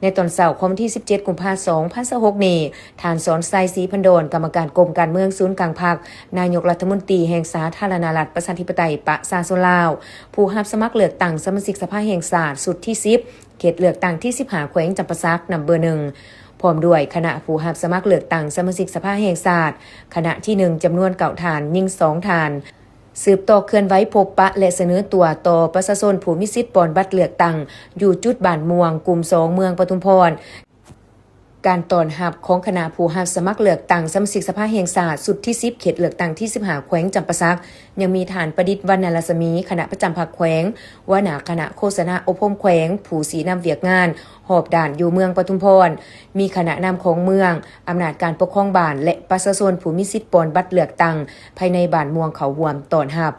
ໃນຕອນເຊົ້າຂອງວັນທີສິບເຈັດ ກຸມພາ ສອງພັນຊາວຫົກນີ້, ທ່ານ ສອນໄຊ ສີພັນດອນ ກຳມະການກົມການເມືອງສູນກາງພັກ, ນາຍົກລັດຖະມົນຕີແຫ່ງສາທາລະນະລັດປະຊາທິປະໄຕປະຊາຊົນລາວ, ຜູ້ຮັບສະໝັກເລືອກຕັ້ງສະມາຊິກສະພາແຫ່ງຊາດຊຸດທີສິບ ເຂດເລືອກຕັ້ງທີສິບຫ້າ ແຂວງຈຳປາສັກ ນຳເບີໜຶ່ງ ພ້ອມດ້ວຍຄະນະຜູ້ຮັບສະໝັກເລືອກຕັ້ງສະມາຊິກສະພາແຫ່ງຊາດ ຄະນະທີໜຶ່ງ ຈຳນວນເກົ້າທ່ານ, ຍິງສອງທ່ານ, ສືບຕໍ່ເຄື່ອນໄຫວພົບປະ ແລະ ສະເໜີຕົວຕໍ່ປະຊາຊົນຜູ້ມີສິດປ່ອນບັດເລືອກຕັ້ງ ຢູ່ຈຸດບ້ານມ່ວງ ກຸ່ມສອງ ເມືອງປະທຸມພອນ. ການຕ້ອນຮັບຂອງຄະນະຜູ້ຮັບສະໝັກເລືອກຕັ້ງສະມາຊິກສະພາແຫ່ງຊາດຊຸດທີສິບ ເຂດເລືອກຕັ້ງທີສິບຫ້າ ແຂວງຈຳປາສັກ ຍັງມີທ່ານ ປະດິດ ວັນນະລັດສະໝີ ຄະນະປະຈຳພັກແຂວງ, ຫົວໜ້າຄະນະໂຄສະນາອົບຮົມແຂວງ, ຜູ້ຊີ້ນຳວຽກງານຮອບດ້ານຢູ່ເມືອງປະທຸມພອນ, ມີຄະນະນຳຂອງເມືອງ, ອຳນາດການປົກຄອງບ້ານ ແລະ ປະຊາຊົນຜູ້ມີສິດປ່ອນບັດເລືອກຕັ້ງພາຍໃນບ້ານມ່ວງເຂົ້າຮ່ວມຕ້ອນຮັບ.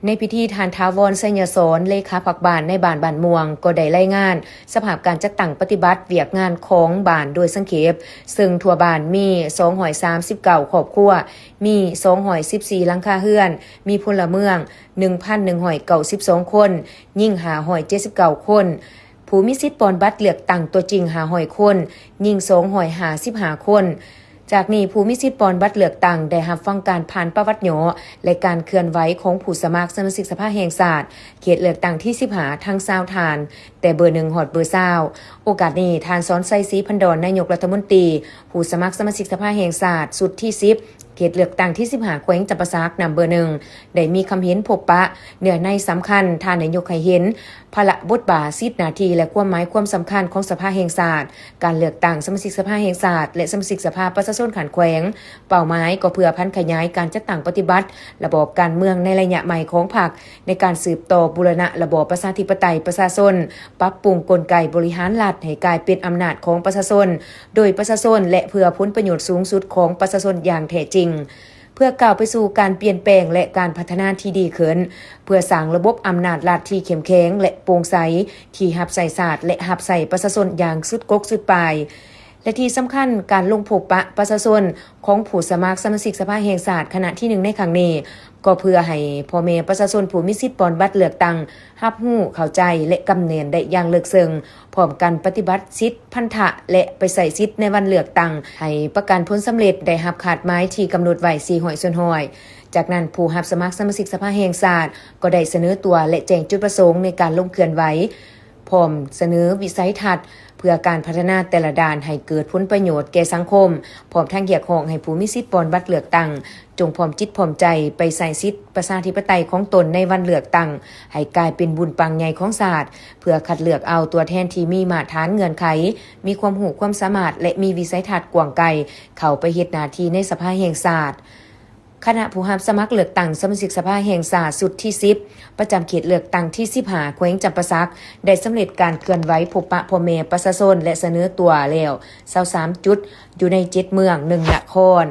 ໃນພິທີ, ທ່ານ ຖາວອນ ໄຊຍະສອນ ເລຂາພັກບ້ານໃນບ້ານ ບ້ານມ່ວງ ກໍໄດ້ລາຍງານສະພາບການຈັດຕັ້ງປະຕິບັດວຽກງານຂອງບ້ານໂດຍສັງເຂບ, ເຊິ່ງທົ່ວບ້ານມີສອງຮ້ອຍສາມສິບເກົ້າຄອບຄົວ, ມີສອງຮ້ອຍສິບສີ່ຫຼັງຄາເຮືອນ, ມີພົນລະເມືອງໜຶ່ງພັນໜຶ່ງຮ້ອຍເກົ້າສິບສອງຄົນ, ຍິງຫ້າຮ້ອຍເຈັດສິບເກົ້າຄົນ, ຜູ້ມີສິດປ່ອນບັດເລືອກຕັ້ງຕົວຈິງຫ້າຮ້ອຍຄົນ, ຍິງສອງຮ້ອຍຫ້າສິບຫ້າຄົນ. ຈາກນີ້, ຜູ້ມີສິດປ່ອນບັດເລືອກຕັ້ງໄດ້ຮັບຟັງການຜ່ານປະຫວັດຫຍໍ້ ແລະ ການເຄື່ອນໄຫວຂອງຜູ້ສະໝັກສະມາຊິກສະພາແຫ່ງຊາດ ເຂດເລືອກຕັ້ງທີສິບຫ້າ ທັງຊາວທ່ານ, ແຕ່ເບີໜຶ່ງຮອດເບີຊາວ. ໂອກາດນີ້, ທ່ານ ສອນໄຊ ສີພັນດອນ ນາຍົກລັດຖະມົນຕີ, ຜູ້ສະໝັກສະມາຊິກສະພາແຫ່ງຊາດຊຸດທີສິບ ເຂດເລືອກຕັ້ງທີສິບຫ້າ ແຂວງຈຳປາສັກ ນຳເບີໜຶ່ງ ໄດ້ມີຄຳເຫັນພົບປະເນື້ອໃນສຳຄັນ. ທ່ານໄດ້ຍົກໃຫ້ເຫັນພາລະ, ບົດບາດ, ສິດໜ້າທີ່ ແລະ ຄວາມໝາຍຄວາມສຳຄັນຂອງສະພາແຫ່ງຊາດ, ການເລືອກຕັ້ງສະມາຊິກສະພາແຫ່ງຊາດ ແລະ ສະມາຊິກສະພາປະຊາຊົນຂັ້ນແຂວງ. ເປົ້າໝາຍກໍເພື່ອຜັນຂະຫຍາຍການຈັດຕັ້ງປະຕິບັດລະບອບການເມືອງໃນໄລຍະໃໝ່ຂອງພັກ ໃນການສືບຕໍ່ບູລະນະລະບອບປະຊາທິປະໄຕປະຊາຊົນ, ປັບປຸງກົນໄກບໍລິຫານລັດໃຫ້ກາຍເປັນອຳນາດຂອງປະຊາຊົນ, ໂດຍປະຊາຊົນ ແລະ ເພື່ອຜົນປະໂຫຍດສູງສຸດຂອງປະຊາຊົນຢ່າງແທ້ຈິງ, ເພື່ອກ້າວໄປສູ່ການປ່ຽນແປງ ແລະ ການພັດທະນາທີ່ດີຂຶ້ນ, ເພື່ອສ້າງລະບົບອຳນາດລັດທີ່ເຂັ້ມແຂງ ແລະ ໂປ່ງໃສ, ທີ່ຮັບໃຊ້ຊາດ ແລະ ຮັບໃຊ້ປະຊາຊົນຢ່າງສຸດກົກສຸດປາຍ. ແລະ ທີ່ສຳຄັນ, ການລົງພົບປະປະຊາຊົນຂອງຜູ້ສະໝັກສະມາຊິກສະພາແຫ່ງຊາດ ຄະນະທີໜຶ່ງ ໃນຄັ້ງນີ້ ກໍເພື່ອໃຫ້ພໍ່ແມ່ປະຊາຊົນຜູ້ມີສິດປ່ອນບັດເລືອກຕັ້ງ ຮັບຮູ້, ເຂົ້າໃຈ ແລະ ກຳແໜ້ນໄດ້ຢ່າງເລິກເຊິ່ງ, ພ້ອມກັນປະຕິບັດສິດພັນທະ ແລະ ໄປໃຊ້ສິດໃນວັນເລືອກຕັ້ງ ໃຫ້ປະກັນຜົນສຳເລັດໄດ້ຮັບຄາດໝາຍທີ່ກຳນົດໄວ້ ສີ່ຮ້ອຍສ່ວນຮ້ອຍ. ຈາກນັ້ນ, ຜູ້ຮັບສະໝັກສະມາຊິກສະພາແຫ່ງຊາດ ກໍໄດ້ສະເໜີຕົວ ແລະ ແຈ້ງຈຸດປະສົງໃນການລົງເຄື່ອນໄຫວ, ພ້ອມສະເໜີວິໄສທັດເພື່ອການພັດທະນາແຕ່ລະດ້ານໃຫ້ເກີດຜົນປະໂຫຍດແກ່ສັງຄົມ, ພ້ອມທັງຮຽກຮ້ອງໃຫ້ຜູ້ມີສິດປ່ອນບັດເລືອກຕັ້ງ ຈົ່ງພ້ອມຈິດພ້ອມໃຈໄປໃຊ້ສິດປະຊາທິປະໄຕຂອງຕົນໃນວັນເລືອກຕັ້ງ ໃຫ້ກາຍເປັນບຸນປາງໃຫຍ່ຂອງຊາດ, ເພື່ອຄັດເລືອກເອົາຕົວແທນທີ່ມີມາດຖານເງື່ອນໄຂ, ມີຄວາມຮູ້ຄວາມສາມາດ ແລະ ມີວິໄສທັດກວ້າງໄກ ເຂົ້າໄປເຮັດໜ້າທີ່ໃນສະພາແຫ່ງຊາດ. ຄະນະຜູ້ຮັບສະໝັກເລືອກຕັ້ງສະມາຊິກສະພາແຫ່ງຊາດຊຸດທີສິບ ປະຈຳເຂດເລືອກຕັ້ງທີສິບຫ້າ ແຂວງຈຳປາສັກ ໄດ້ສຳເລັດການເຄື່ອນໄຫວພົບປະພໍ່ແມ່ປະຊາຊົນ ແລະ ສະເໜີຕົວແລ້ວຊາວສາມຈຸດ ຢູ່ໃນເຈັດເມືອງ ໜຶ່ງນະຄອນ.